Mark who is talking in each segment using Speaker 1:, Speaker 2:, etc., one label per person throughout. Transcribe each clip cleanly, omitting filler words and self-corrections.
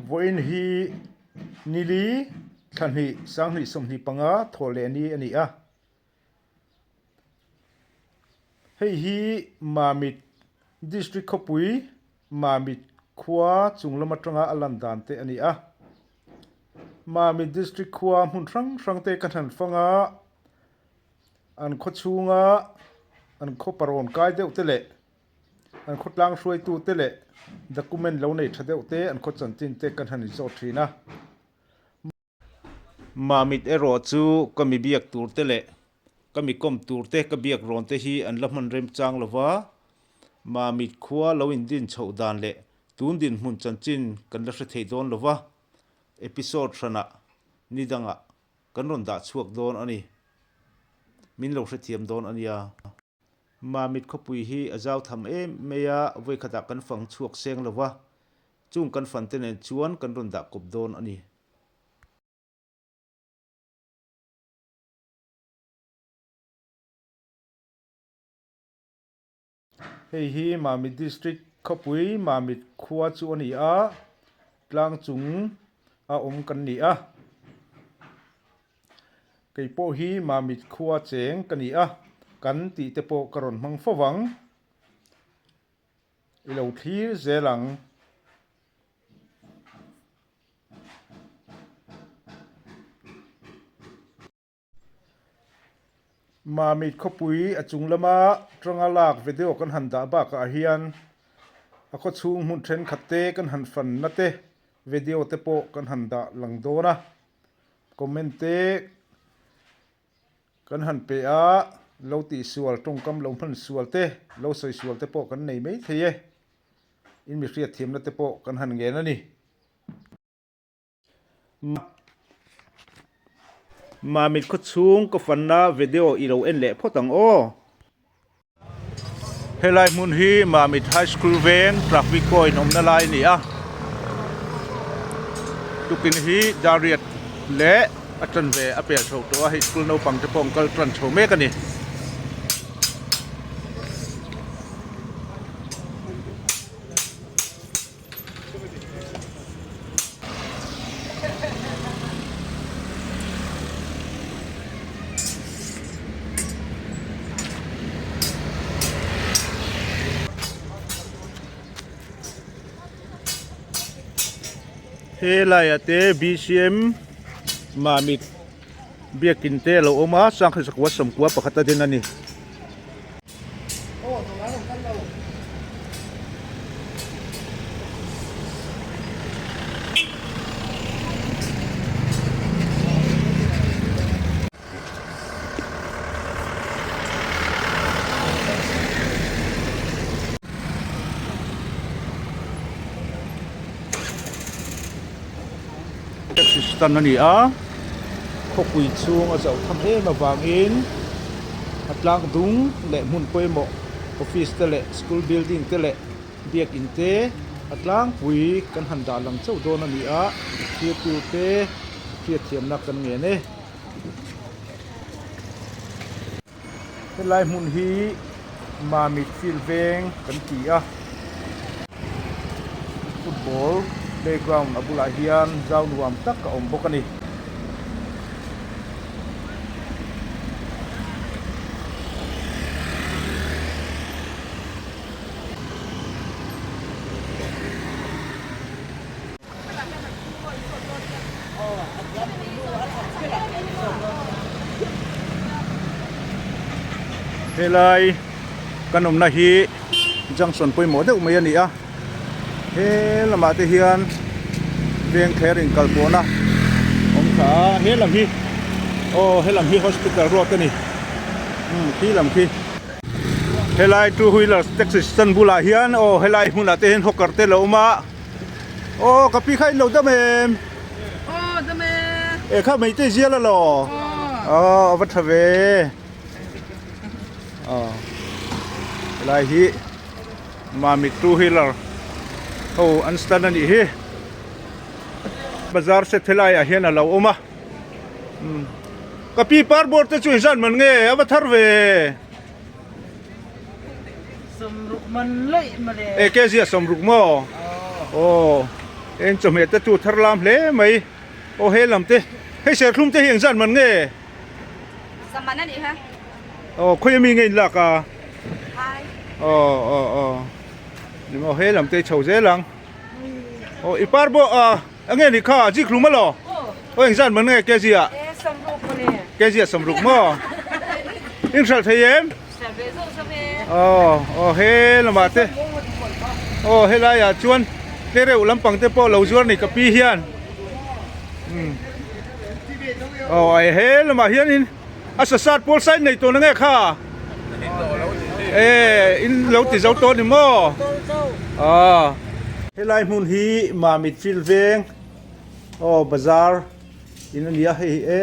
Speaker 1: Vawiin hi nili thla hnih sanghnih 25 thawh leh ni a ni a. Hei hi Mamit District khawpui Mamit khua chung lam atanga a lan dan te a ni a. Mamit District khua hmun hrang hrang te ka hnan fang a, an khaw chhunga an khaw parawn kai deuh te leh an khawtlang hruaitu te leh document lo nei tha deuh te an khaw chanchin te kan han inzawt thin a. Mamit erawh chu ka mi biak tur te leh ka mi kawm tur te ka biak rawn te hi an la hman remchang lo va, Mamit khua lo indin chhoh dan leh tun dinhmun chanchin kan la hre thei dawn lo va, episode hranah ni dangah kan rawn dah chhuak dawn a ni. Min lo hrethiam dawn a nia. Mamit khawpui hi a zau tham em mai a, vawikhatah kan fang chhuak seng lo va, chung kan fante nen chuan kan rawn dah kawp dawn a ni. Hei hi Mamit District khawpui Mamit khua chu a ni a, tlang chung a awm kan ni a. Kei pawh hi Mamit khua cheng ka ni a, kan tih te pawh ka rawn hmang fo vang. I lo thlir zel ang. Mamit khawpui a chung lama tanga lak video kan han dah bakah hian a khawchhung hmun thenkhat te kan han fanna te video te pawh kan han dah lang dawn a, comment te kan han pe a, lo tihsual tawngkam lo hman sual te lo sawi sual te pawh kan nei maithei e, in mi hriatthiamna te pawh kan han ngen a ni. Mamit khaw chhung ka fanna video i lo en leh phawt ang aw. Helai hmun hi Mamit High School veng traffic point awmna lai a ni a. Tukin hi Dariat leh a tan ve a pel chho tawh a, hei school naupang te pawh an kal tan chho mek a ni. Helaiah te bcm mamit biakin te a lo awm a sangha zakua sawmkua pakhat a din a ni. Taxi stand a ni a khawpui chhung a zauh tham em avangin a tlang dung leh hmun pawimawh office te leh school building te leh biakin te a tlangpui kan han dah lang chauh dawn a ni a thirtu te hriatthiamna kan ngen e. Helai hmun hi Mamit field veng kan ti a, football playground a bulah hian zau nuam tak a awm bawk a ni. Helai kan awmna hi junction pawimawh deuh mai a ni a he lamah te hian veng thler inkal pawhna awm thla a he lam hi aw he lam hi hospital road a ni umm khi lam khi helai two wheeler taxi stand bulah hian aw helai hmunah te hian hawker te a lo awm a. Aw ka pi kha in lo dam em?
Speaker 2: Aw dam e.
Speaker 1: E kha mei te zial a lo. Aw a va tha ve. Aw helai hi Mamit two wheeler ho an stand a nih hi. Bazar set helai ah hian a lo awm a. Ka pi par bawr te chu inzan man nge a va thar ve.
Speaker 2: Sawmruk man laih mawle.
Speaker 1: E kg a sawmruk maw? Aw. Eng chawhmeh te chu thar lam hle mai. Aw he lam te hei serthlum te hi engzat man nge?
Speaker 2: Zaman a nih kha.
Speaker 1: Aw khawi ami nge in lak a?
Speaker 2: Hai.
Speaker 1: Aw aw aw ni maw he lam te chho zel ang. Aw i par bawh a enge ni kha zikhlum alaw? Aw engzat man nge kg ah?
Speaker 2: E sawmruk mawle.
Speaker 1: Kg ah sawmruk maw? In hralh thei em?
Speaker 2: Hralh ve zawk zawk e.
Speaker 1: Aw aw he lamah te aw helai ah chuan tlereuh lampang te pawh lo zuar ni ka pi hian umm aw ai he lamah hianin a sasat pawl side nei tawh na nge kha e in lo ti zo tawh ni maw aw helai hmun hi Mamit field veng aw bazar in a ni a hei e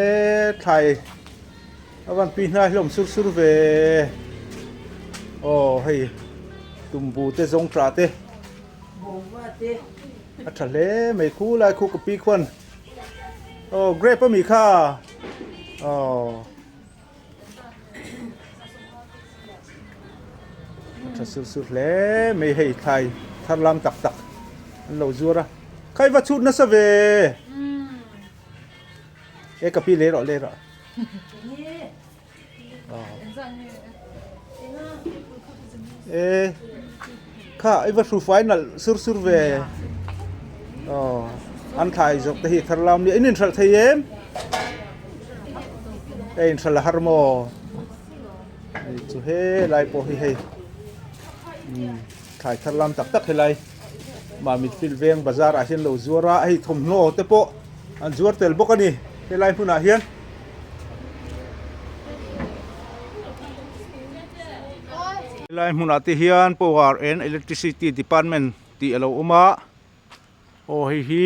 Speaker 1: thlai. A van pi hnai hlawm sur sur ve aw hei tumbu te zawng tah te a tha hle mai khu lai khu ka pi khuan aw grape ami kha aw a tha sur sur hle mai hei thlai thar lam tak tak an lo zuar a khai va chhut nasa ve. E ka pi lei rawh lei rawh. E kha i va hru fai nalh sur sur ve. Aw an thlai zawk te hi thar lam nia in inhralh thei em? E inhralh a har maw? Hei chu helai pawh hi hei thlai thar lam tak tak helai. Mamit field veng bazar ah hian lo zuar a hei thawmhnaw te pawh an zuar tel bawk a ni helai hmunah hian. Helai hmunah te hian power and electricity department tih a lo awm a aw hei hi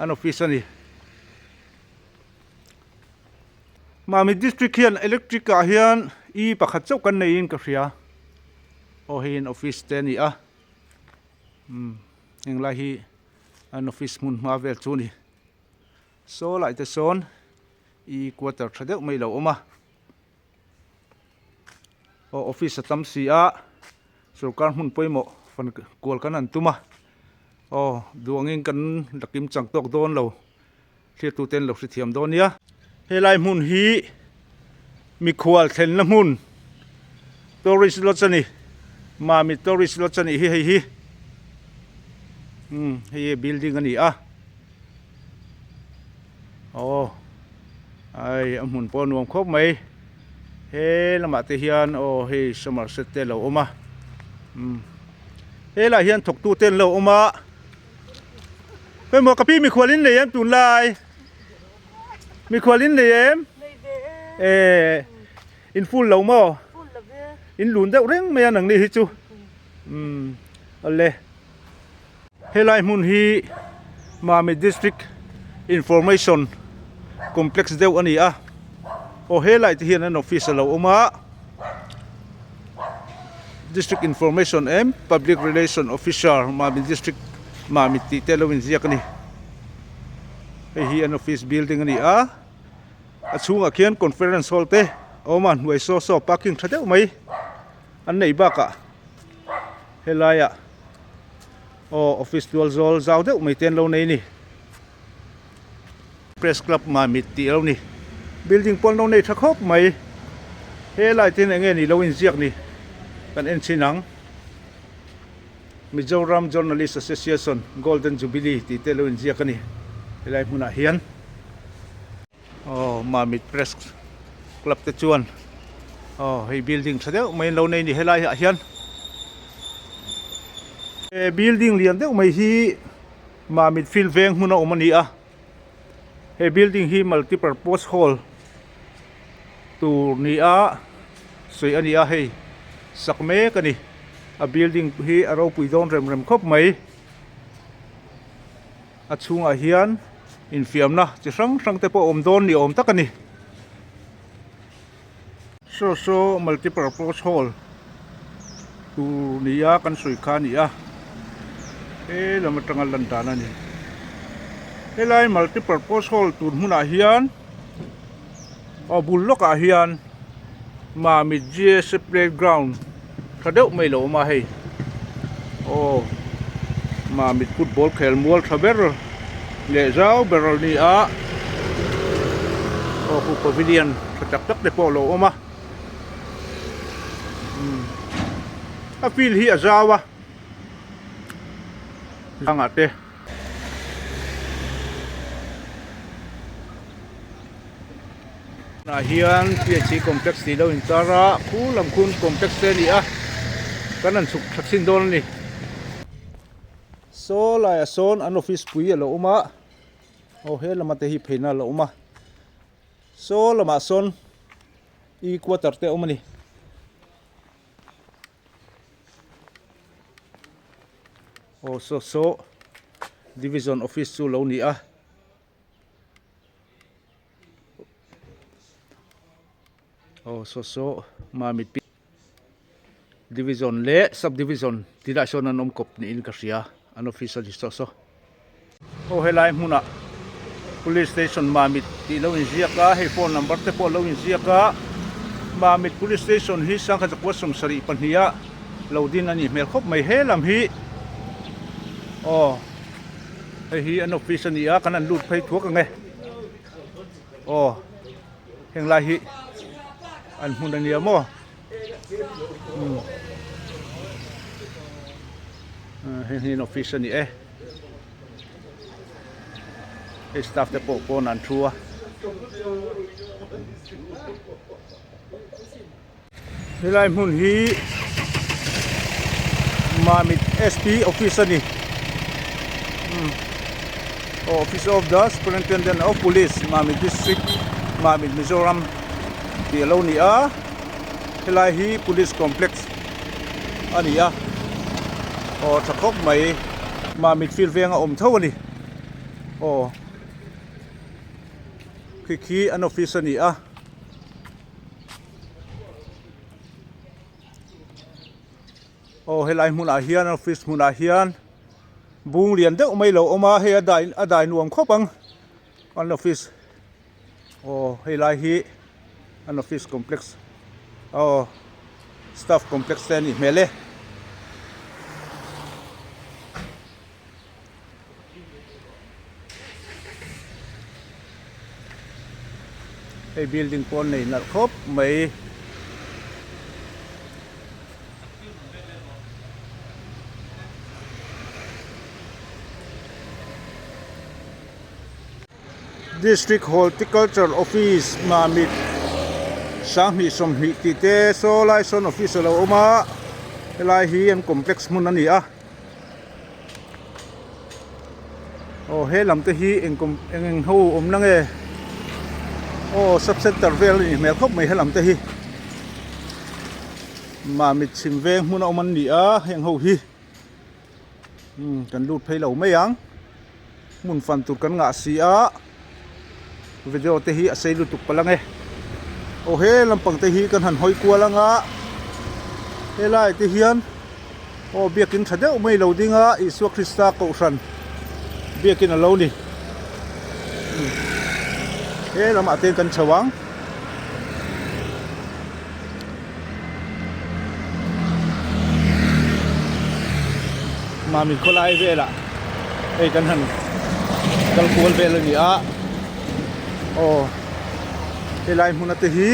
Speaker 1: an office a ni. Mamit district hian electric ah hian e pakhat chauh kan neiin ka hria aw hei an office te a ni a umm heng lai hi an office hmun hma vel chu a ni saw lai te sawn e quarter tha deuh mai a lo awm a aw office a tam si a sorkar hmun pawimawh fan kual kan han tum a aw duh angin kan la kim chang tawk dawn lo. Thliartute an lo hrethiam dawn nia. Helai hmun hi mikhual thlenna hmun tourist lodge a ni. Mami tourist lodge a nih hi hei hi. Umm hei hi building a ni a. Aw ai a hmun pawh a nuam khawp mai. He lamah te hian aw hei Somerset te a lo awm a. Umm helaiah hian thawktute an lo awm a. Hemaw ka pi mikhual in nei em tunlai? Mikhual in nei em?
Speaker 2: Nei ve
Speaker 1: e. Eh, in full lo maw?
Speaker 2: Full lo ve.
Speaker 1: In lun deuh reng mai a nang ni hi chu. Umm, awle. Helai hmun hi Mami District Information Complex deuh a ni a. Aw helai te hian an office a lo awm a. District Information and Public Relation Officer Mamit District Mamit tih te lo inziak a ni. Hei hi an office building a ni a, a chhungah khian conference hall te a awm a, hnuai saw saw parking tha deuh mai an nei bakah helaiah aw office tual zawl zau deuh mai te an lo nei a ni. Press Club Mamit tih a lo ni. Building pawh an lo nei tha khawp mai. He lai te hian eng nge ni lo inziak ni kan en chhin ang. Mizoram Journalist Association Golden Jubilee tih te lo inziak a ni helai hmunah hian. Aw Mamit Press Club te chuan aw hei building tha deuh mai an lo nei a ni helai ah hian. He building lian deuh mai hi Mamit field veng hmun a awm a ni a. He building hi multi purpose hall tur ni a sawi a ni a hei sak mek a ni a building hi a ropui dawn rem rem khawp mai a chhungah hian infiamna chi hrang hrang te pawh a awm dawn ni awm tak a ni saw saw multi purpose hall tur ni a kan sawi kha a ni a he lam atanga lan dan a ni helai multi purpose hall tur hmunah hian aw bul lawkah hian Mamit G_S_A playground tha deuh mai lo awm a hei aw. Mamit football khel mual tha ber leh zau ber a ni a aw khu pavilion tha tak tak te pawh a lo awm a umm a field hi a zau a tlangah te. Ah hian PHC complex tih lo intar a khu lam khun complex te a ni a kan han chhuk tha chhin dawn a ni. Saw laiah sawn an office pui a lo awm a aw he lama te hi pheina a lo awm a saw lamah sawn e quarter te a awm a ni. Aw saw saw division office chu lo ni a. Aw saw saw Mamit pi division leh sub division tih lai sawn an awm kawp niin ka hria an office a ni saw saw. Aw helai hmunah police station Mamit tih lo inziak a hei phone number te pawh a lo inziak a Mamit police station hi sangkhat zakua sawmsarih pahniha lo din a nih hmel khawp mai he lam hi aw. Hei hi an office a ni a kan han lut phei thuak ang e aw heng lai hi an hmun a nia maw umm heng hi an office a ni e hei staff te pawh pawn an thu a. Helai hmun hi Mamit SP office a ni aw office of the superintendent of police Mamit district Mamit Mizoram tih alo ni a helai hi police complex a ni a aw tha khawp mai Mamit field veng a awm tho a ni aw khi khi an office a ni a. Aw helai hmunah hian office hmunah hian bung lian deuh mai lo awm a hei a dai a dai nuam khawp ang an office aw helai hi an office complex aw staff complex te a nih hmel e. Hei building pawh an nei nalh khawp mai. District Horticulture Office Mamit 20 20 tih te saw lai sawn office a lo awm a helai hi an complex hmun a ni a. Aw he lam te hi eng kum eng eng ho awm na nge aw sub center vel a nih hmel khawp mai he lam te hi Mamit chhim veng hmun a awm an ni a heng ho hi umm kan lut phei lo mai ang hmun fan tur kan ngah si a video te hi a sei lutuk palh ang e aw he lampang te hi kan han hawi kual ang a helai te hian. Aw biakin tha deuh mai lo ding a Isua Krista kohhran biakin a lo ni he lamah te kan chho ang. Mami khawlai velah hei kan han kal kual vel a ni a aw helai hmun ate hi.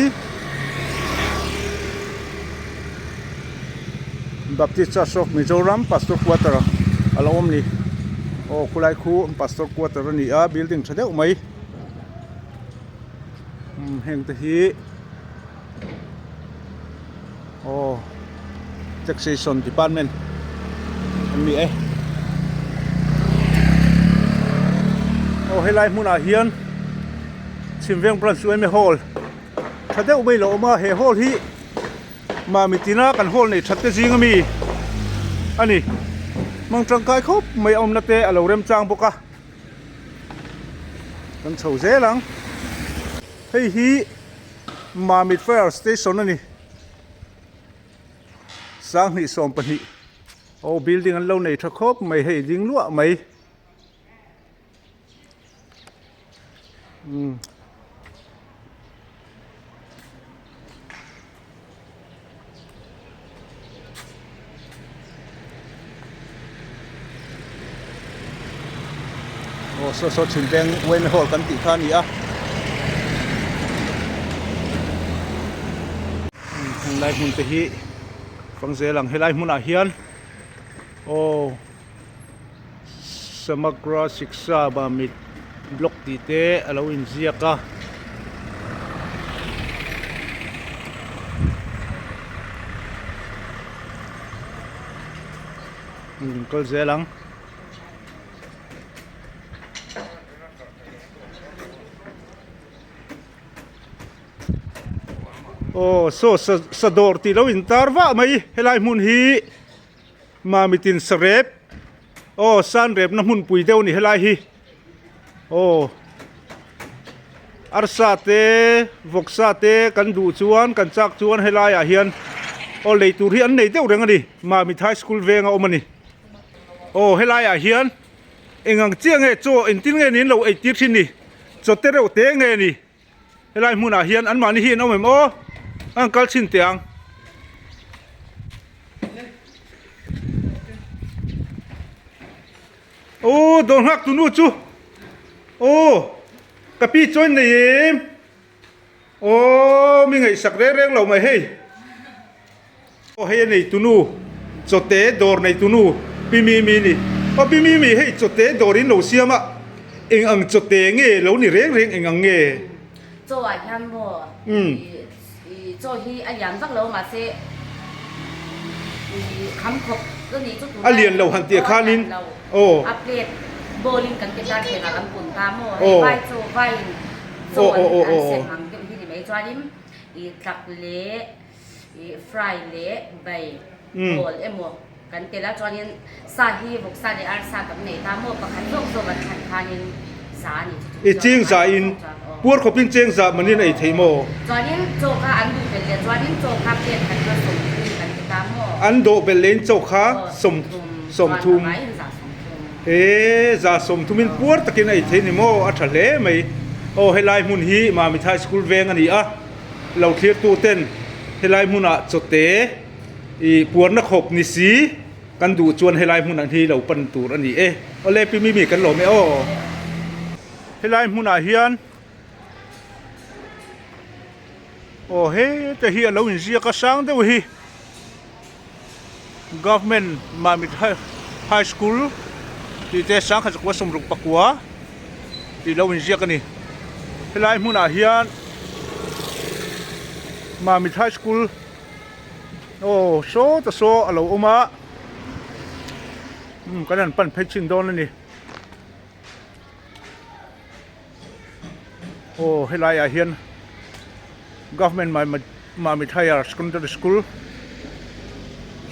Speaker 1: Baptist Church of Mizoram Pastor Quarter a lo awm ni aw khulai khu Pastor Quarter a ni a building tha deuh mai umm heng te hi aw Taxation Department an ni e aw helai hmunah hian Chhimveng Branch yma Hall tha deuh mai lo awm a he hall hi Mami tina kan hall nei that te zing ami a ni. Hmang tangkai khawp mai a awmna te a lo remchang bawk a. Kan chho zel ang. Hei hi Mamit Fire Station a ni. 2012 aw building an lo nei tha khawp mai hei ding luah mai. Umm. Aw saw saw chhim veng yma hall kan tih kha a ni a. Helai hmun te hi fang zel ang helai hmunah hian aw Samagra Shiksha Mamit block tih te a lo inziak a. Kal zel ang. Aw saw sa sa dawr tih lo in tar vah mai helai hmun hi Mamitin sarep aw san repna hmunpui deuh a ni helai hi aw arsa te vawksa te kan duh chuan kan chak chuan helai ah hian aw lei tur hi an nei deuh reng a ni Mamit high school veng a awm a ni. Aw helai ah hian eng ang chiah nge chaw engtin nge niin lo ei tir thin ni chaw te reuh te nge ni helai hmunah hian anmahni hi an awm em aw a rawn kal chhin teh ang. Aw dawr nghak tu nu chu aw ka pi chaw in nei em aw mi ngaihsak reng reng lo mai hei. Aw hei a neitu nu chawte dawr neitu nu Pi Mimi ni. Aw Pi Mimi hei chawte dawr in lo siam a eng ang chawte nge lo ni reng reng eng ang nge?
Speaker 2: Chaw ah hian maw i chaw hi a lian vak lo mahse i kham khawp ka nih chu
Speaker 1: A lian lo han tih khanin aw
Speaker 2: a plate bowl in kan ti ta thleng ah kan pun ta maw hei vai chaw vai in chaw an sem ang deuh hi ni mai chuanin i tlak leh Ih fry leh bai bawl emaw kan tel a chuanin sa hi vawksa leh arsa kan nei ta maw pakhat zawk zawk an thlan khanin za a ni chu
Speaker 1: I cheng za in puar khawpin cheng za manin a ei thei maw?
Speaker 2: Chuanin chaw kha an duh belh leh chuanin chaw kha plate khat kha 30 kan ti ta maw?
Speaker 1: An dawh belh leh in chaw kha 30 E za 30 in puar takin a ei thei ni maw? A tha hle mai. Aw helai hmun hi Mamit High School veng a ni a. Lo thlirtu ten helai hmunah chawte ih puarna khawp ni si kan duh chuan helai hmunah hi lo pan tur a ni e. Awle pi mi mi kan lawm e aw. Helai hmunah hian aw heta hi a lo inziak a sang deuh hi Government Mamit High School tih te sangkhat zakua sawmruk pakua tih lo inziak a ni. Helai hmunah hian Mamit High School aw saw ta saw a lo awm a umm kan han pan phei chhin dawn a ni. Aw helai ah hian government Mamit Higher Secondary School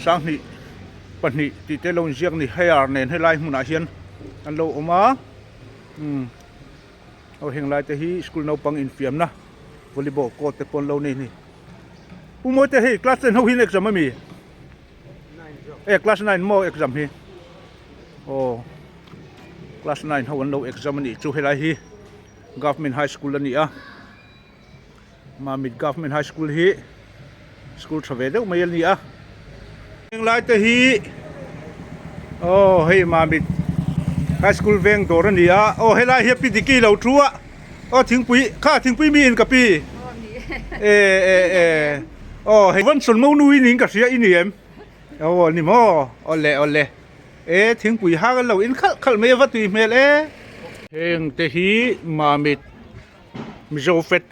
Speaker 1: sanghnih pahnih tih te lo inziak a ni higher nen helai hmunah hian an lo awm a umm aw heng lai te hi school naupang infiamna volleyball court te pawh an lo nei a ni Pu Mawite hei class ten ho hi an exam ami e class nine maw exam hi aw. Class nine ho an lo exam a nih chu helai hi government high school a ni a Mamit government high school hi school tha ve deuh mai a ni a heng lai te hi aw hei Mamit high school veng dawr a ni a aw helai hi a pi Diki lo thu a aw thingpui kha thingpui mi in ka pi e e e aw hei Vansawn Monu i niin ka hria i ni em. Aw ni maw awle awle e thingpui hang an lo in khalh khalh mai a va tui hmel e. Heng te hi Mamit Mizo Fed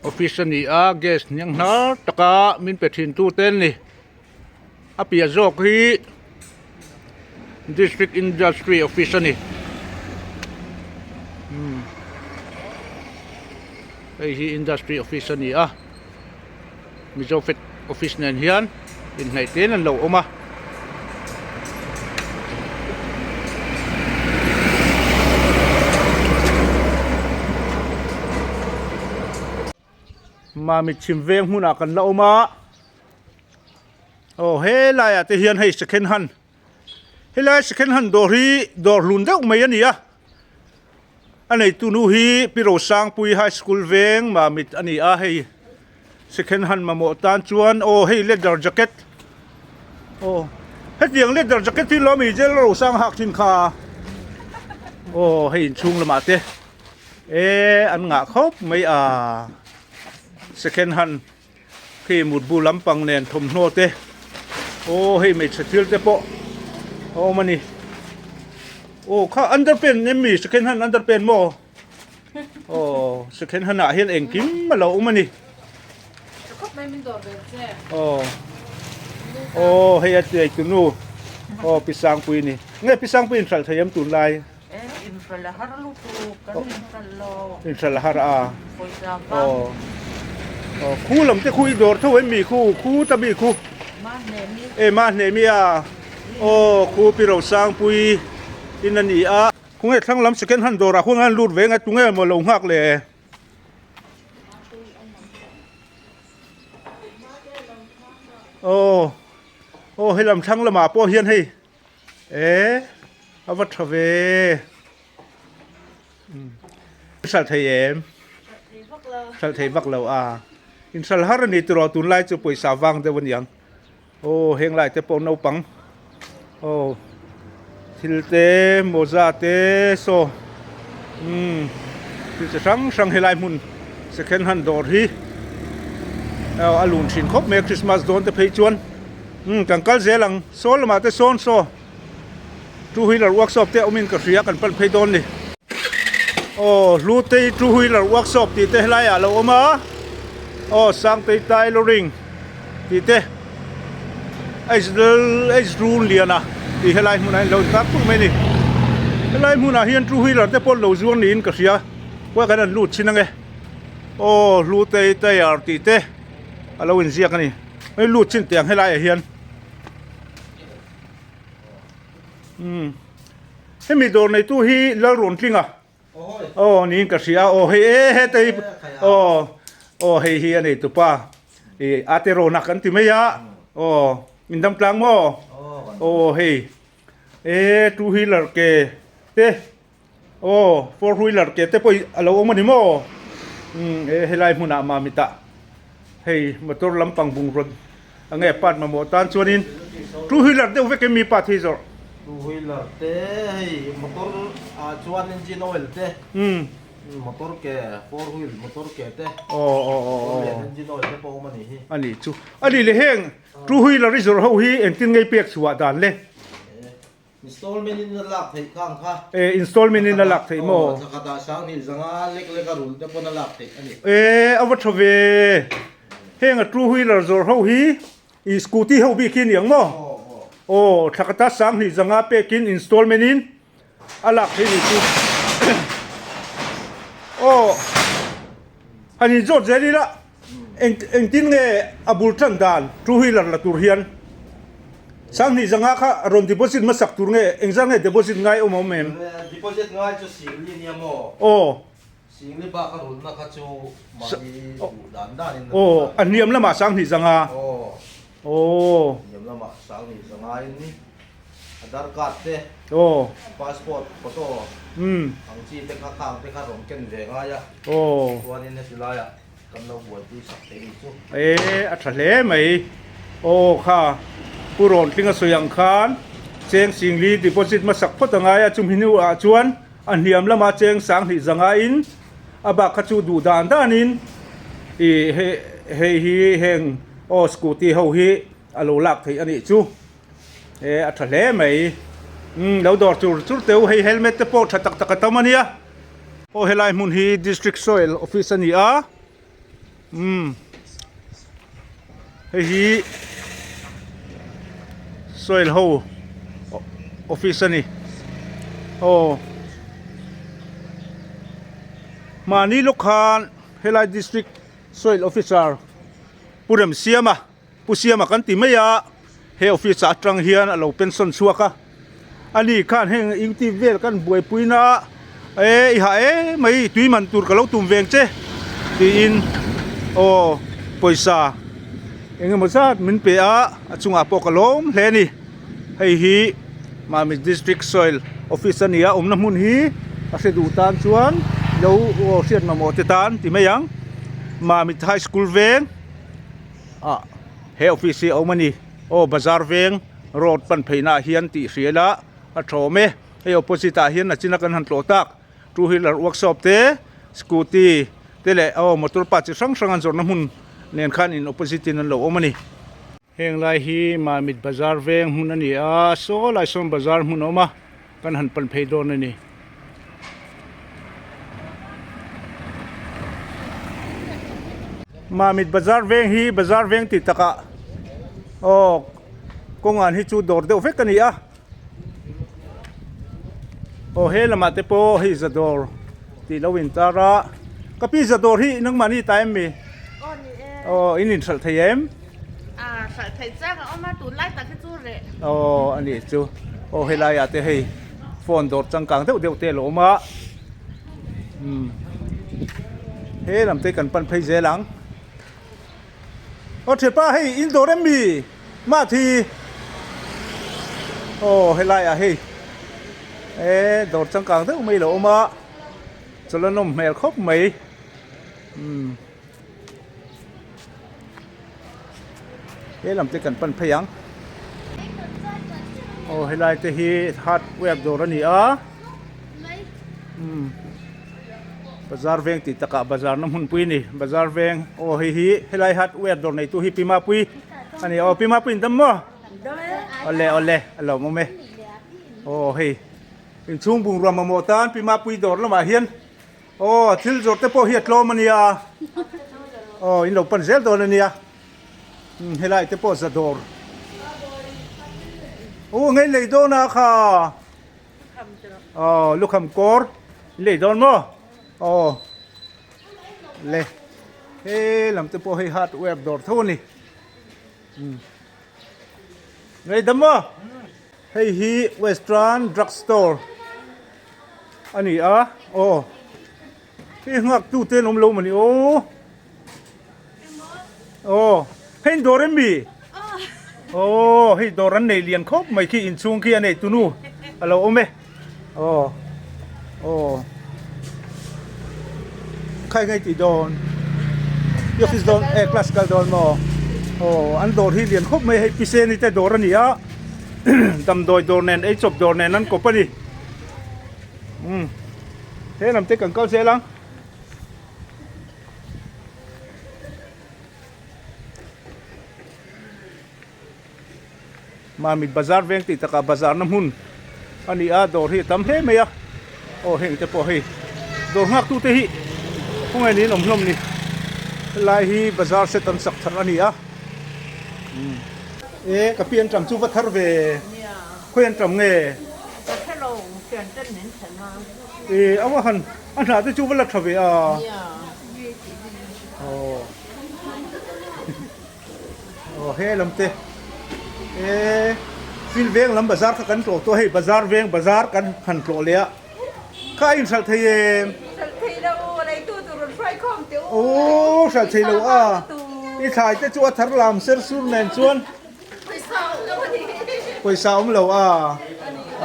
Speaker 1: Office a ni a gas hniang hnar taka min pe thin tu te an ni a piah zawk hi District Industry Office a ni umm hei hi Industry Office a ni a. Mizo Fed Office nen hian inhnaih tlem an lo awm a. Mamit chhim veng hmunah kan la awm a. Aw helaiah te hian hei second hand helai second hand dawr hi dawr hlun deuh mai a ni a. A neitu nu hi Pi Rosangpui High School veng Mamit a ni a, hei second hand mamawh tan chuan aw hei leather jacket aw hetiang leather jacket hi lawm i Jail Rosang hak thin kha. Aw hei inchhung lamah te e an ngah khawp mai a second hand khi mutbu lampang nen thawmhnaw te aw hei hmeichhe thil te pawh a awm a ni aw kha underpant em mi second hand underpant maw aw second hand ah hian engkim a lo awm a ni aw aw hei a chiai tu nu aw pi sangpui a ni nge pi sangpui in hralh thei em tunlai.
Speaker 3: E inhralh a har lutuk kan inhralh lo.
Speaker 1: Inhralh a har a.
Speaker 3: Pawisa vang.
Speaker 1: Aw. Aw khu lam te khu i dawr tho em mi khu khu ta mi khu.
Speaker 3: Ma hne mi.
Speaker 1: E ma hne mi a. Aw khu pi ro sang pui in a ni a. Khu nge thlang lam second hand dawrah khuan an lut ve nge tunge maw lo nghak le. Aw aw helam thlang lamah pawh hian hei. E a va tha ve hralh thei em hralh thei vak lo a inhralh har a ni tiraw tunlai chu pawisa vang deuh a niang aw heng lai te pawh naupang aw thil te mawza te saw umm thil chi hrang hrang helai hmun second hand dawr hi aw a lun thin khawp mai a christmas dawn te phei chuan. Umm kan kal zel ang, saw lamah te sawn saw two wheeler workshop te awmin ka hria kan pan phei dawn ni. Aw Hlutei two wheeler workshop tih te helaiah a lo awm a, aw Sangtei tailoring tih te H Runliana tih helai hmunah hian lo intar tuk mai a ni. Helai hmunah hian two wheeler te pawh an lo zuang niin ka hria, khawiah kan han lut chin ange. Aw Hlutei tyre tih te a lo inziak a ni. Hei lut chin teh ang helai ah hian umm hemi dawr neitu hi Lalruantlinga aw niin ka hria aw hei e heta hi aw aw hei hi a nei tupa ih a te rawnak an ti mai a aw in dam tlang maw aw hei e two wheeler ke te aw four wheeler ke te pawh a lo awm a ni maw umm he helai hmunah mamit ah hei motor lampang bungraw eng nge part mamawh tan chuanin two wheeler deuh vek em mi part hi zawrh
Speaker 4: two wheeler te hei motor ah chuan engine oil te
Speaker 1: umm
Speaker 4: motor ke four wheel motor ke te
Speaker 1: aw aw aw
Speaker 4: motor lian engine oil te pawh a awm a nih hi
Speaker 1: a nih chu a nih leh heng two wheeler i zawrh ho hi engtin ngei pek chhuah dan le.
Speaker 4: Installment in a lak theih kha ang kha.
Speaker 1: E, installment in a lak theih maw?
Speaker 4: Aw, thla khatah 2000 lek lek a rulh te pawn a lak theih a ni.
Speaker 1: E, a va tha ve. Heng a two wheeler zawrh ho hi i scooty ho bik hi a ni ang maw? Aw, thla khatah 2000 pekin installment in a lak theih ni chu. Aw, han inzawt zel ila. Eng engtin nge a bul tan dan two wheeler la tur hian 2005 kha rawn deposit hmasak tur nge engzah nge deposit ngai awm awm em?
Speaker 4: Deposit ngai chu Singli nia maw?
Speaker 1: Aw.
Speaker 4: Singli bak a rulna kha chu mahni duh dan dan in.
Speaker 1: Aw a hniam lamah 2005.
Speaker 4: Aw.
Speaker 1: Aw.
Speaker 4: Hniam lamah 2005 in Aadhaar card te.
Speaker 1: Aw.
Speaker 4: Passport photo.
Speaker 1: Umm.
Speaker 4: Ang chi te kha khang te kha rawn ken ve ngai a.
Speaker 1: Aw.
Speaker 4: Chuanin heti laiah. Kan lo buaipui sak thei ni chu.
Speaker 1: E a tha hle mai. Aw kha Pu Rawntlinga sawi ang khan cheng singli deposit hmasak phawt a ngai a, chumi hnu ah chuan a hniam lama cheng 20,500 in a bak kha chu duh dan dan in i hei hi heng aw scooty ho hi a lo lak theih a nih chu. E a tha hle mai. Umm lo dawr chur chur teu hei helmet te pawh tha tak tak a tam a nia. Aw helai hmun hi District Soil Office a ni a, umm hei hi soil ho office a ni aw mahni lawk khan helai District Soil Officer Pu Remsiama Pu Siama kan ti mai a, he office ah atang hian a lo pension chhuak a, ani khan heng YouTube vel kan buaipui na e i hah em mai tui man tur ka lo tum veng che tiin aw pawisa eng emaw zat min pe a, a chungah pawh ka lawm hle a ni, hei hi Mamit District Soil Office a ni a, awmna hmun hi a hre duh tan chuan lo hriat mamawh te tan ti mai ang, Mamit High School veng. Ah he office hi a awm a ni aw bazar veng road pan phei naah hian tih hria ila a thawm e. Hei opposite ah hian a china kan han tlawh tak two wheeler workshop te scooty te leh aw motor part chi hrang hrang an zawrhna hmun nen khan in opposite in an lo awm a ni. Heng lai hi Mamit bazar veng hmun a ni a, saw lai sawn bazar hmun a awm a, kan han pan phei dawn a ni. Mamit bazar veng hi bazar veng tih takah aw kawngan hi chu dawr deuh vek a ni a, aw he lamah te pawh hei za dawr tih lo intar a, ka pi za dawr hi nangmahni ta em mi?
Speaker 3: Aw ni e.
Speaker 1: Aw in inhralh thei em?
Speaker 3: Ah hralh theih chiang a awm a tunlai tak hi chu reh.
Speaker 1: Aw a nih chu aw helai ah te hei phone dawr changkang deuh deuh te a lo awm a umm he lam te kan pan phei zel ang aw thianpa hei in dawr em mi mah thi aw helai ah hei e dawr changkang deuh mai a lo awm a chawlh a nawm hmel khawp mai umm. He lam te kan pan phei ang. Aw helai te hi hardware dawr a ni a. Umm bazar veng tih takah bazar na hmunpui a ni. Bazar veng aw hei hi helai hardware dawr neitu hi Pi Mapui a ni. Aw Pi Mapui in dam maw? Awle awle a lo awm e. Aw hei inchhung bungrua mamawh tan Pi Mapui dawr lamah hian Aw, thil zawrh te pawh hi a tlawm a nia. Aw, in lo pan zel dawn a nia. Umm, helai te pawh za dawr. Aw, ngei lei dawn a kha. Aw, lukham kawr in lei dawn maw? Aw, le. He lam te pawh hei hardware dawr tho a ni. Umm. Ngei dam maw? Hei hi Western Drug Store a ni a, aw hei nghak tu te an awm lo mawni aw aw hei an dawr em mi aw hei dawr an nei lian khawp mai khi inchhung khi a nei tunu a lo awm e aw aw khai ngei tih dawn i office dawn eh class kal dawn maw aw an dawr hi lian khawp mai hei piseni te dawr a ni a damdawi dawr nen ei chawp dawr nen an kawp a ni umm he lam te kan kal zel ang. Mamit bazar veng tih takah bazar na hmun a ni a, dawr hi a tam hle mai a, aw heng te pawh hei dawr nghak tu te hi khawngaih niin awm hlawm ni, helai hi bazar set an sak thar a ni a, umm e ka pi an tam chu va thar ve khawi an tam nge? E a va han a hnah te chu va la tha ve a aw. Aw he lam te e thil veng lam bazar kha kan tlawh tawh a hei bazar veng bazar kan han tlawh leh a kha a inhralh thei em?
Speaker 3: Hralh thei lo leitu tur rawn hruai khawm teh u.
Speaker 1: Aw hralh thei lo a i thlai te chu a thar lam ser sur nen chuan
Speaker 3: pawisa awm lo a ni.
Speaker 1: Pawisa awm lo a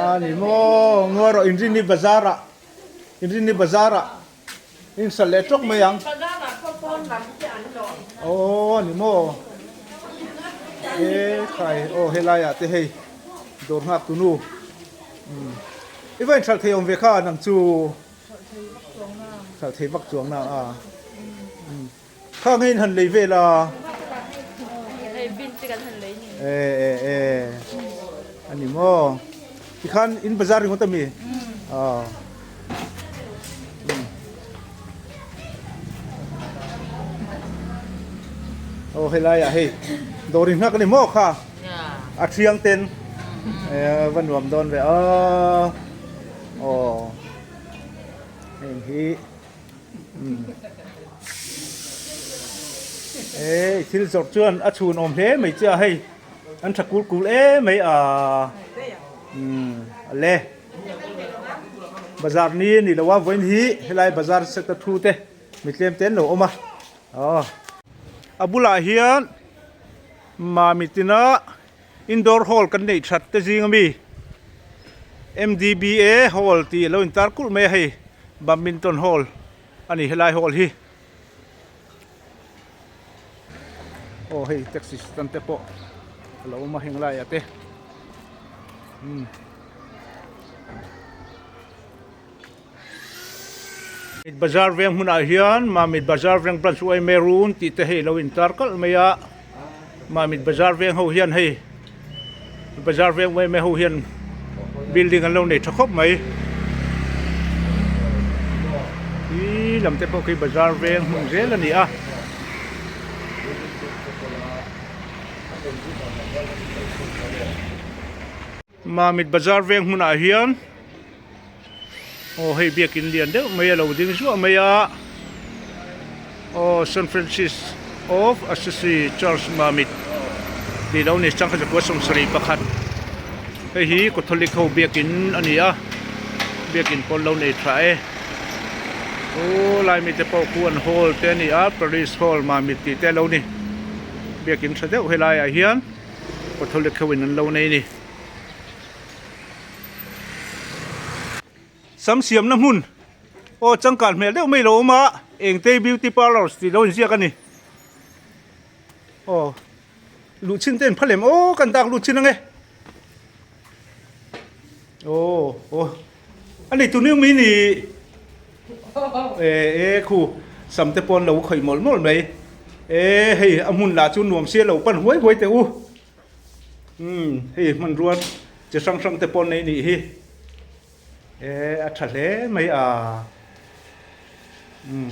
Speaker 1: a ni maw ngawi rawh inrinni bazar ah inrinni bazar ah In hralh leh tawk mai ang. Aw ani maw. E khai aw helai ah te hei dawr nghak tu nu. I va in hralh thei awm ve kha nang chu. Hralh thei vak chuang na a. Kha nge in han lei vel a.
Speaker 3: Hei bin te kan han lei ni.
Speaker 1: E e e ani maw. Tikhan in bazar ringawt ami? Aw. Aw helai ah hei dawr in nghak ani maw kha a thiang ten va nuam dawn ve a aw heng hi e thil zawrh chuan a chhun awm hle mai che a hei an tha kul kul em mai a le. Bazar ni a ni lo a vawiin hi helai bazar sector thu te mi tlem te an lo awm a aw. A bulah hian Mami tina indoor hall kan neih that te zing ami M_D_B_A hall tih a lo intar kulh mai a hei badminton hall a ni helai hall hi. Aw hei taxi stand te pawh a lo awm a heng laiah te umm. Bazar veng hmunah hian Mamit Bazar veng branch yma run tih te hei lo intar kalh mai a, Mamit Bazar veng ho hian hei Bazar veng yma ho hian building an lo nei tha khawp mai. Khi lam te pawh khi Bazar veng hmun zel a ni a. Mamit bazar veng hmunah hian aw hei biakin lian deuh mai a lo ding zuah mai a aw Saint Francis of Assisi Church Mamit tih lo ni changkha zakua 71 hei hi Catholic ho biakin a ni a biakin pawn lo nei tha e aw lai mite pawh khu an hall te a ni a Parish Hall Mamit tih te a lo ni biakin tha deuh helaiah hian. Catholic ho in an lo nei ni. Sam siamna hmun aw changkan hmel deuh mai lo awm a, Engtei Beauty Parlours tih lo inziak a ni. Aw luh chhin te in phalem aw kan dak lut chhin ange. Aw aw a nei tu niu mai ni e e khu sam te pawn lo khawih mawlh mawlh mai e hei a hmun lah chu nuam sia lo pan huai huai teh u umm hei hmanrua chi hrang hrang te pawn nei nih hi e a tha hle mai a umm.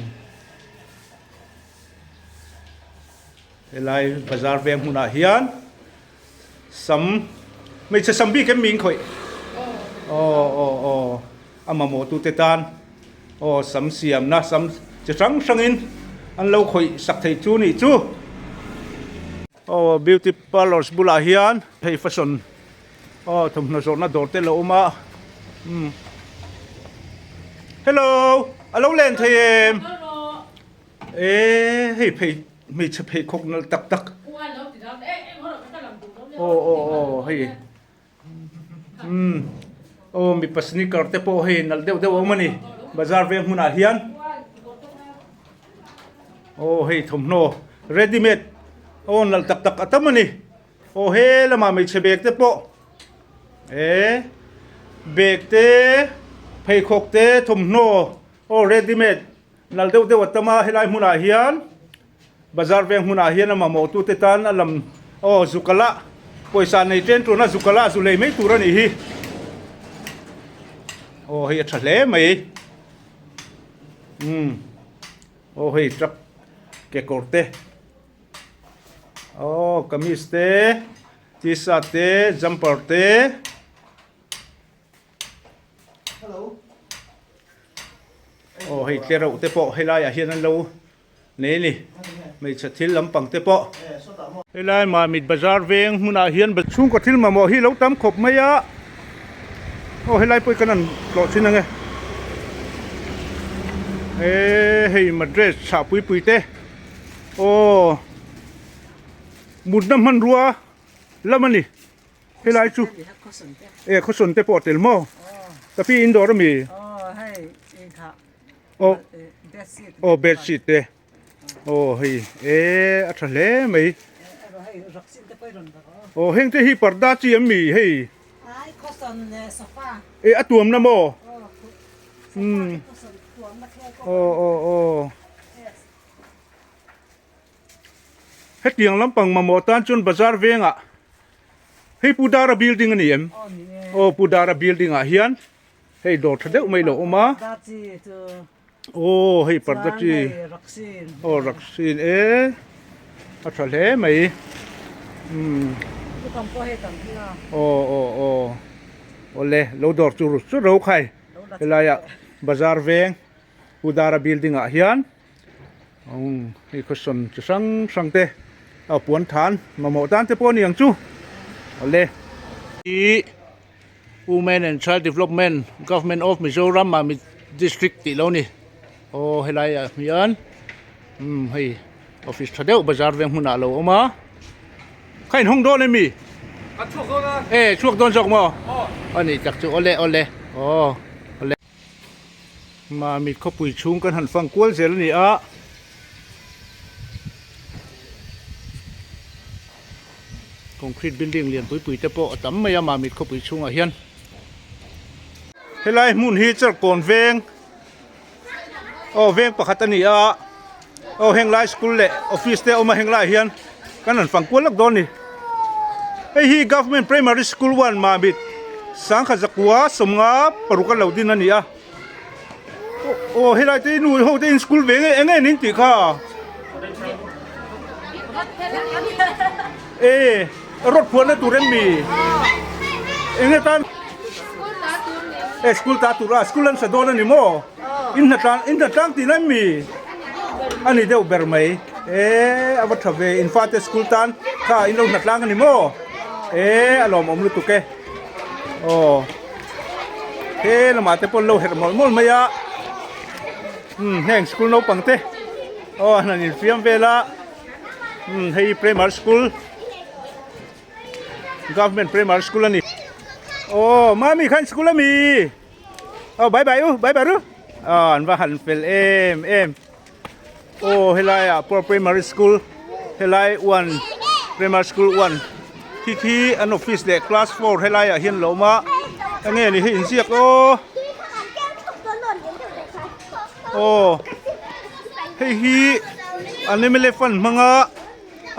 Speaker 1: Helai bazar veng hmunah hian sam hmeichhe sam bik em mi in khawih aw aw aw a mamawh tute tan aw sam siamna sam chi hrang hrangin an lo khawih sak thei chu nih chu aw beauty parlours bulah hian hei fashion aw thawmhnaw zawrhna dawr te lo awm a umm hello a lo len thei em. E hei phei hmeichhe pheikhawk nalh tak tak aw aw aw hei umm aw mipa sneaker te pawh hei nalh deuh deuh a awm a ni bazar veng hmunah hian aw hei thawmhnaw ready made aw nalh tak tak a tam a ni aw he lamah hmeichhe bag te pawh e bag te pheikhawk te thawmhnaw aw ready made. Nal deuh deuh a tam a, helai hmunah hian bazar veng hmunah hian a mamawh tute tan a lam aw zukala pawisa nei chen tuna zukala zu lei mai tur a nih hi aw hei a tha hle mai umm aw hei truck kekawr te aw kamis te t-shirt te jumper te. Aw hei tlereuh te pawh helaiah hian an lo nei a ni hmeichhe thil lampang te pawh. Helai Mamit bazar veng hmunah hian chhungkaw thil mamawh hi lo tam khawp mai a aw helai pawh hi kan han tlawh thin ang e e hei madras chhah pui pui te aw mutna hmanrua lam a ni. Helai chu e khawsawn te pawh a tel maw? Ka pi in dawr ami? Aw aw bedsheet te aw hei e a tha hle mai aw heng te hi parda chi em mi hei e a tuamna maw umm aw aw aw. Hetiang lampang mamawh tan chuan bazar vengah hei Pu Dara building a ni em? Aw Pu Dara building ah hian hei dawr tha deuh mai lo awm a. Aw hei parda chi aw raksin e a tha hle mai umm aw aw aw awle lo dawr chu ru chu ro khai helaiah bazar veng Pu Dara building ah hian. Umm hei khaw chi hrang hrang te a puan than mamawh tan te pawh a ni ang chu awle. Hi Women and Child Development Government of Mizoram Mamit District tih lo ni aw helai ah hian umm hei office tha deuh bazar veng hmunah a lo awm a kha in hawng dawn emi e chhuak dawn zawk maw a ni tak chu awle awle aw awle. Mamit khawpui chhung kan han fang kual zel a ni a. Concrete building lian pui pui te pawh a tam mai a Mamit khawpui chhungah hian. Helai hmun hi Charkawn veng. Aw veng pakhat a ni a, aw heng lai school leh office te a awm a heng laiah hian kan han fang kual lawk dawn a ni. Hei hi Government Primary School 1 Mamit Sangkhat Zakua 50 paruk a lo din a ni a. Aw helai te nu ho te in school ve nge eng nge nin tih kha. E rawt phuahna tur em mi? Eng nge tan? E school ta tur a school an sa dawn a ni maw? In hnatlang in hnatlang tihna em mi? A ni deuh ber mai. E a va tha ve in fate school tan kha in lo hnatlang a ni maw? E a lawmawm lutuk e. Aw he lamah te pawh an lo herh mawlh mawlh mai a umm heng school naupang te aw an han infiam vel a umm hei primary school government primary school a ni aw mami khan school ami aw bye bye u bye bye ru aw an va han fel em em. Aw helai ah pawh primary school helai one primary school one khi khi an office leh class four helai ah hian lo awm a enge ni hi inziak aw aw hei hi an mla fund hmanga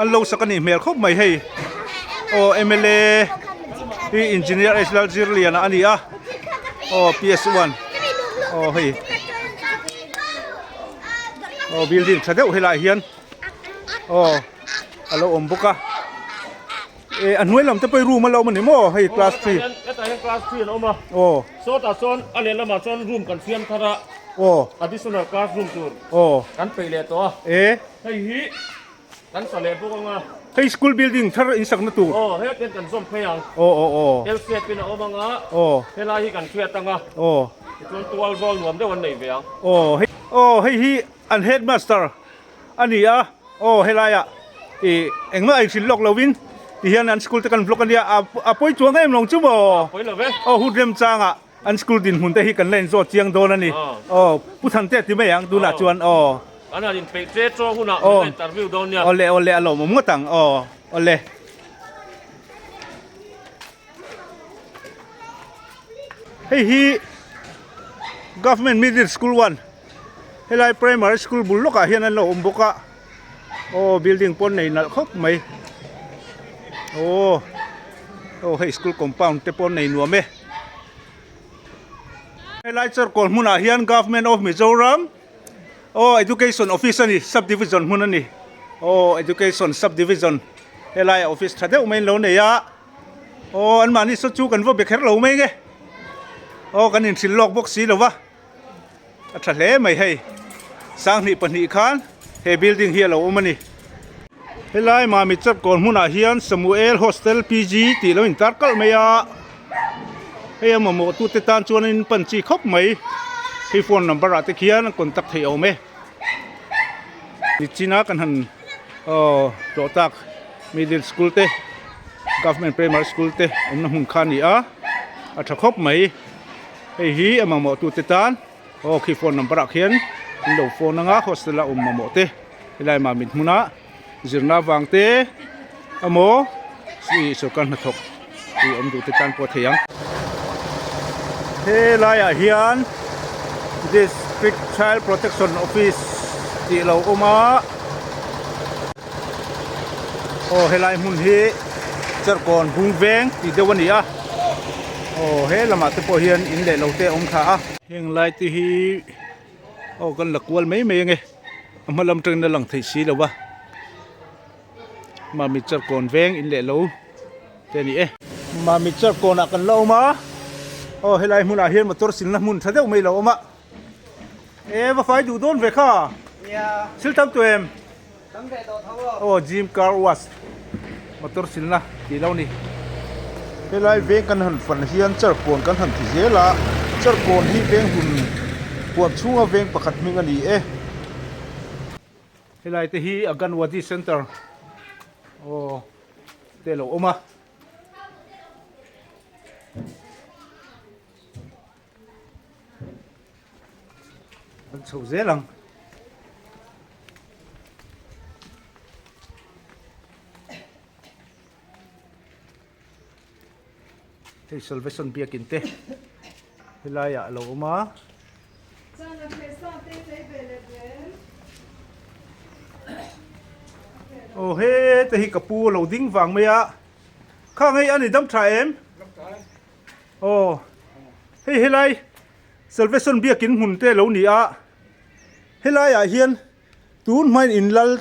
Speaker 1: an lo sak a nih hmel khawp mai hei aw mla hi engineer H Lalzirliana a ni a aw ps one aw hei aw building tha deuh helaiah hian aw a lo awm bawk a eh a hnuai lam te pawh hi room a lo awm a ni maw hei class three
Speaker 5: hetah hian class three an awm a
Speaker 1: aw
Speaker 5: sawtah sawn a lehlamah chuan room kan siam thar a
Speaker 1: aw
Speaker 5: additional class room tur
Speaker 1: aw
Speaker 5: kan peih leh tawh a
Speaker 1: e
Speaker 5: hei hi Kan sa leh bawk ang a.
Speaker 1: Hei school building thar in sakna tur.
Speaker 5: Aw he ten kan zawm phei ang.
Speaker 1: Aw aw aw.
Speaker 5: L shape in a awm ang a.
Speaker 1: Aw.
Speaker 5: Helai hi kan hriat ang a.
Speaker 1: Aw.
Speaker 5: Tichuan tual zawl nuam deuh an nei ve ang.
Speaker 1: Aw hei aw hei hi an headmaster a ni a. Aw helaiah ih engmah a inhrilh lawk lovin tihian an school te kan vlog a nia a a pawi chuang em lawng chu maw.
Speaker 5: A pawi lo ve.
Speaker 1: Aw hun remchangah. An school dinhmun te hi kan la inzawt chiang dawn a ni. Aw, Pu Thante ti mai ang tunah chuan aw.
Speaker 5: Kan han inpeih che chaw hunah min la interview dawn nia.
Speaker 1: Awle awle a lawmawm ngawt ang aw awle. Hei hi Government Middle School 1 helai primary school bul lawkah hian an lo awm bawk a. Aw building pawn nei nalh khawp mai. Aw aw hei school compound te pawh nei nuam e. Helai chawrkawl hmunah hian Government of Mizoram aw Education Office a ni sub division hmun a ni. Aw Education sub division helai office tha deuh mai an lo nei a. Aw anmahni saw chu kan va be kher lo mai nge. Aw kan inhrilh lawk bawk si lo va. A tha hle mai hei 22 khan he building hi a lo awm a ni. Helai Mami Chapkawn hmunah hian Samuel Hostel PG tih lo intar kalh mai a, hei a mamawh tute tan chuan in pan chi khawp mai. Hei phone number ah te khian an contact theih a awm e. Nichina kan han aw tlawh tak middle school te government primary school te awmna hmun kha a ni a, a tha khawp mai. Hei hi a mamawh tute tan aw khi phone number ah khian in lo phone anga hostel a awm mamawh te helai mah mit hmuna zirna vang te emaw ih sorkar hnathawk ih awm duh te tan pawh a thei ang. Helai ah hian District Child Protection Office tih a lo awm a. Aw helai hmun hi Cherkawn bung veng tih deuh a ni a aw he lamah te pawh hian in leh lo te a awm thla a. Heng lai te hi aw kan la kual mai mai ange a hma lam atangin a lang thei si lo va Mami Cherkawn veng in leh lo te a ni e. Mami Cherkawn ah kan la awm a aw helai hmunah hian motor silna hmun tha deuh mai a lo awm a e va fai duh dawn ve kha thil tam tawh em. Aw gym car wash motor silna tih lo ni. Helai veng kan han fan hian charkawn kan han ti zel a, charkawn hi veng hun huam chhunga veng pakhat hming a ni e. Helai te hi Anganwadi Center aw te a lo awm a. Kan chho zel ang. Hei Salvation biakin te helaiah a lo awm a. Aw hete hi ka pu a lo ding vang mai a, khang hei a ni dam tha em? Aw hei helai Salvation biakin hmun te a lo ni a, helaiah hian tun hmain in lal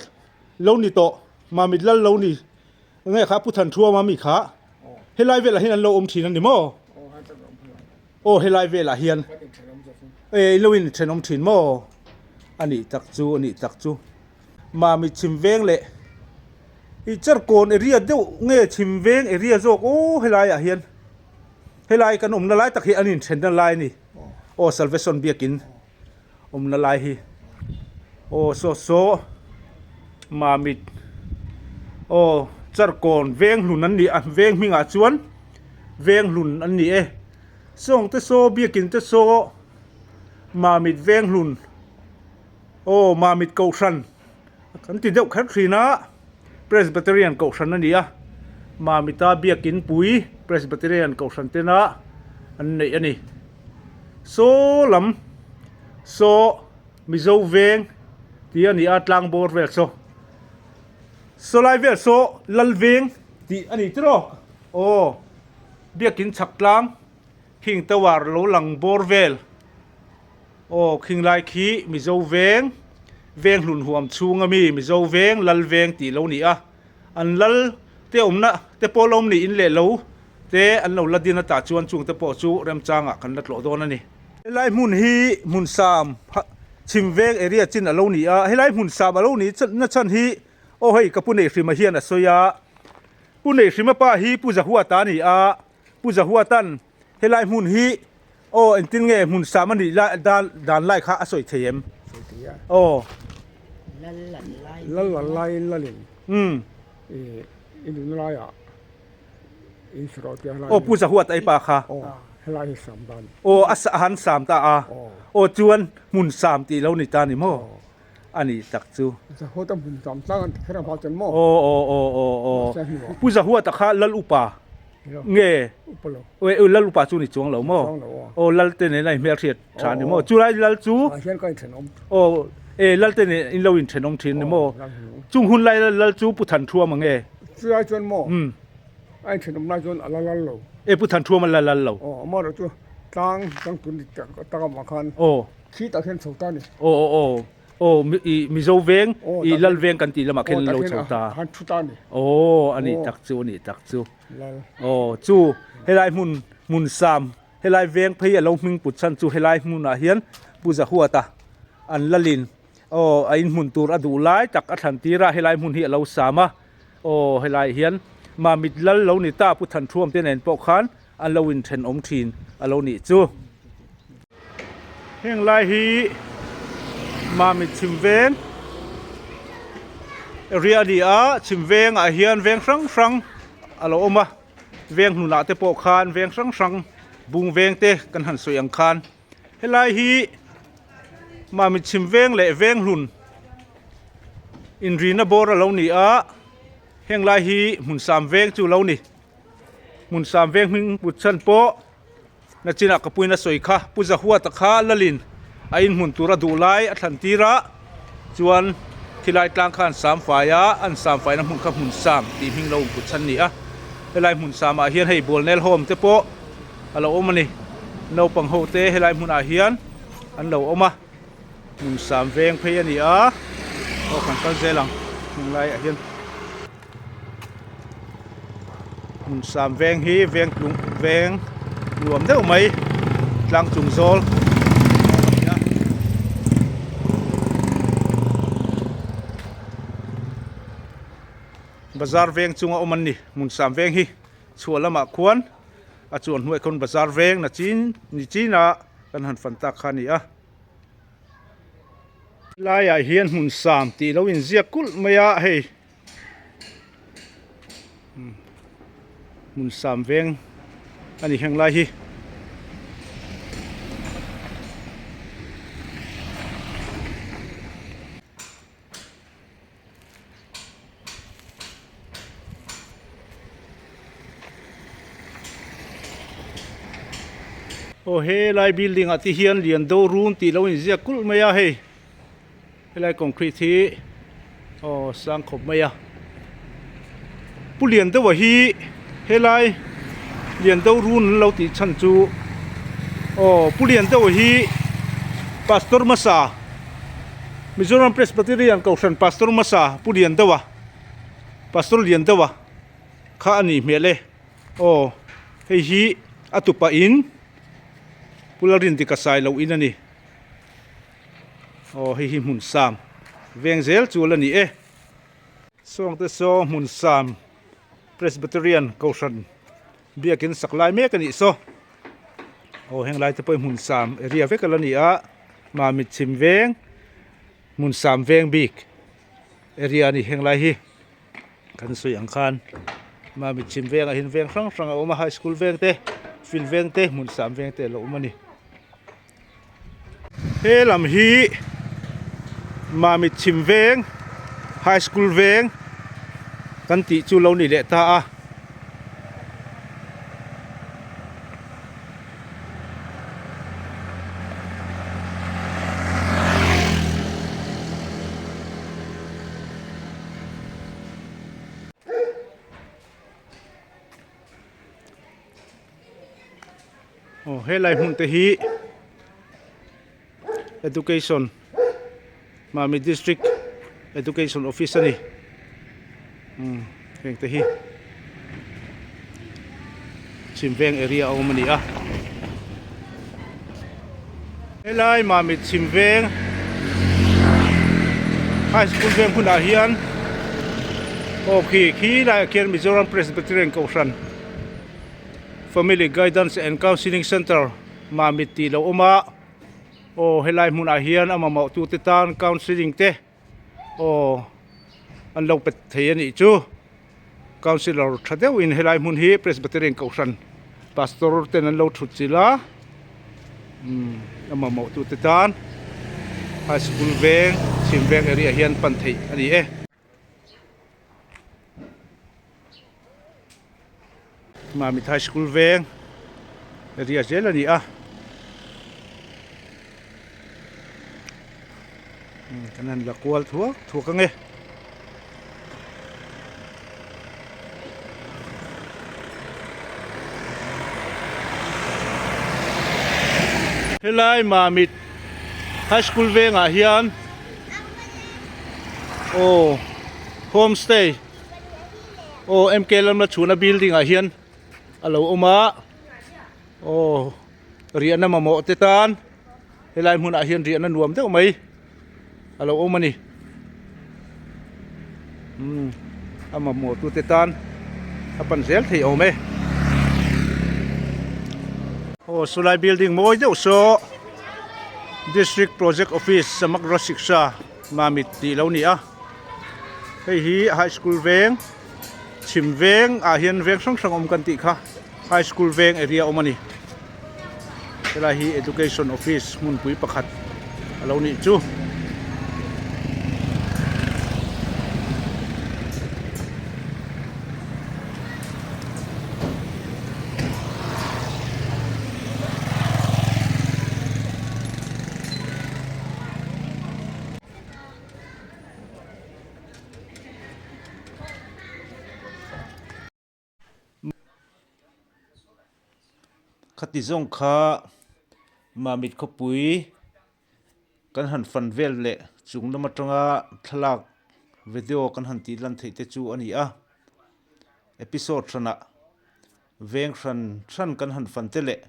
Speaker 1: lo ni tawh, Mamit lal lo ni nge kha Pu Thanthua Mami kha helai velah hian an lo awm thin a ni maw? Aw helai velah hian e lo in thenawm thin maw? A nih tak chu a nih tak chu Mami chhim veng leh i Cherkawn area deuh nge chhim veng area zawk aw helai ah hian helai kan awmna lai tak hi an inthenna lai a ni aw Salvation biakin awmna lai hi aw saw saw Mamit aw Charkawn Venghlun an ni a veng hmingah chuan Venghlun an ni e sawng te saw biakin te saw Mamit Venghlun aw Mamit Kohhran kan ti deuh kher thin a Presbyterian Kohhran a ni a Mamita biakin pui Presbyterian Kohhran tena an neih a ni saw lam saw Mizo veng tih a ni a tlang bawr vel saw saw lai vel saw lal veng tih a ni tiraw aw biakin chhak tlang khing tower lo lang bawr vel aw khing lai khi Mizo veng veng hlun huam chhung ami Mizo veng lal veng tih lo ni a an lal te awmna te pawh lo awm niin leh lo te an lo la din atah chuan chung te pawh chu remchangah kan la tlawh dawn a ni. Helai hmun hi hmun sam chhim veng area chin a lo ni a, helai hmun sam a lo nih na chhan hi aw hei ka pu Neihhrima hian a sawi a, Pu Neihhrima pa hi Pu Zahuata a ni a, Pu Zahuatan helai hmun hi aw engtin nge hmun sam a nih lai dan dan lai kha a sawi thei em?
Speaker 6: Sawi thei a.
Speaker 1: Aw.
Speaker 2: Lal lan lai.
Speaker 6: Lal lan laiin lalin.
Speaker 1: Umm.
Speaker 6: I i nunna laiah.
Speaker 1: Aw Pu Zahuat ai pa kha. Aw a han sam ta a. Aw chuan hmun sam tih lo ni ta ni maw? A ni tak chu. Aw aw aw aw aw Pu Zahuata kha Lal Upa nge Lal Upa chu ni chuang lo maw? Aw Lal te nen a inhmelhriat tha ni maw? Chulai Lal chu aw e Lal te nen in lo inthenawm thin ni maw? Chung hun lai Lal chu Pu Thanthua mange?
Speaker 6: Chulai chuan maw? A inthenawm lai chuan a la lal lo.
Speaker 1: E Pu Thanṭhuam a la lal lo.
Speaker 6: Aw, amaherawh chu tlang tlang tun dik tak tak avang khan
Speaker 1: Aw.
Speaker 6: khi tak hian chho ta a ni.
Speaker 1: Aw aw aw aw i Mizo veng i Lal veng kan tih lamah khin lo chho ta.
Speaker 6: Han thu ta a ni.
Speaker 1: Aw a nih tak chu a nih tak chu.
Speaker 6: Lal.
Speaker 1: Aw chu helai hmun hmun sam helai veng phei a lo hming put chhan chu helai hmunah hian Pu Zahuata an lalin aw a inhmun tur a duh lai tak a thlan tir a helai hmun hi a lo sam a. Aw helai hian Mamit lal lo ni ta Pu Thanṭhuam te nen pawh khan an lo inthenawm thin a lo nih chu. Heng lai hi Mamit chhim veng area a ni a, chhim vengah hian veng hrang hrang a lo awm a, veng hnunah te pawh khan veng hrang hrang bung veng te kan han sawi ang khan Helai hi Mamit chhim veng leh veng hlun inrina bawr a lo ni a, heng lai hi hmun sam veng chu lo ni. Hmun sam veng hming put chhan pawh nachinah ka puin a sawi kha Pu Zahuata kha lalin a inhmun tura duh lai a thlan tir a, chuan thilai tlang kha an sam fai a, an sam faina hmun kha hmun sam tih hming lo put chhan a ni a. Helai hmun samah hian hei Bualnel Home te pawh a lo awm a ni. Naupang ho te helai hmunah hian an lo awm a, hmun sam veng phei a ni a, aw kan kal zel ang hmun laiah hian. Hmun sam veng hi veng tlung veng nuam deuh mai tlang chung zawl a ni a. Bazar veng chunga awm an ni hmun sam veng hi chhuah lamah khuan a chuan hnuai khawn bazar veng na chin ni chinah kan han fan tak kha a ni a. Laiah hian hmun sam tih lo inziak kulh mai a hei hmun sam veng a ni heng lai hi. Aw helai building ah te hian lian do run tih lo inziak kulh mai a hei helai concrete hi aw sang khawp mai a. Pu Liandeuha hi helai Liandeuh run an lo tih chhan chu aw Pu Liandeuha hi Pastor hmasa Mizoram Presbyterian Kohhran Pastor hmasa Pu Liandeuha Pastor Liandeuha kha a nih hmel e aw hei hi a tupa in Pu Lalrindika Sailo in a ni aw hei hi hmun sam veng zel chu a la ni e. Sawngte saw hmun sam Presbyterian Kohhran biakin sak lai mek a nih saw. Aw heng lai te pawh hi hmun sam area vek a la ni a, Mamit chhim veng hmun sam veng bik area a ni heng lai hi kan sawi ang khan Mamit chhim vengah hian veng hrang hrang a awm a high school veng te field veng te hmun sam veng te a lo awm a ni. He lam hi Mamit chhim veng High School veng kan tih chu lo ni leh ta a. Aw helai hmun te hi education Mami district education office a ni umm heng te hi chhim veng area a awm a ni a helai Mami chhim veng high school veng hunah hian aw khi khi laiah khian Mizoram Presbyterian Kohhran. Family Guidance and Counselling Centre Mamit tih lo awm a, aw helai hmunah hian a mamawh tute tan counselling te aw an lo pe thei a nih chu. Counsellor tha deuhin helai hmun hi Presbyterian Kohhran Pastor ten an lo thut chilh a, umm a mamawh tute tan High School veng chhim veng area hian pan theih a ni e. Mamit High School veng area zel a ni a kan han la kual thuak thuak ange. Helai Mamit High School vengah hian aw home stay aw M K lam la chhuna building ah hian a lo awm a aw riahna mamawh te tan helai hmunah hian riahna nuam deuh mai a lo awm a ni umm a mamawh tu te tan a pan zel thei awm e aw chulai building mawi deuh saw district project office samagra shiksha mamit tih lo ni a hei hi high school veng chhim veng ah hian veng hrang hrang awm kan tih kha high school veng area awm a ni. Helai hi education office hmunpui pakhat a lo nih chu. Khati zawng kha Mamit khawpui kan han fan vel leh chung lam atanga thlalak video kan han tih lan theih te chu a ni a, episode hranah veng hran hran kan han fan te leh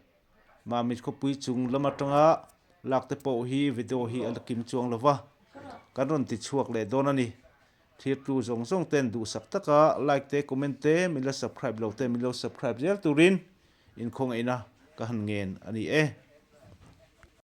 Speaker 1: Mamit khawpui chung lam atanga lak te pawh hi video hi a la kim chuang lo va, kan rawn ti chhuak leh dawn a ni. Thirtu zawng zawng ten duhsak taka like te comment te min la subscribe lo te min lo subscribe zel turin inkhawng eina ka han ngen a ni e.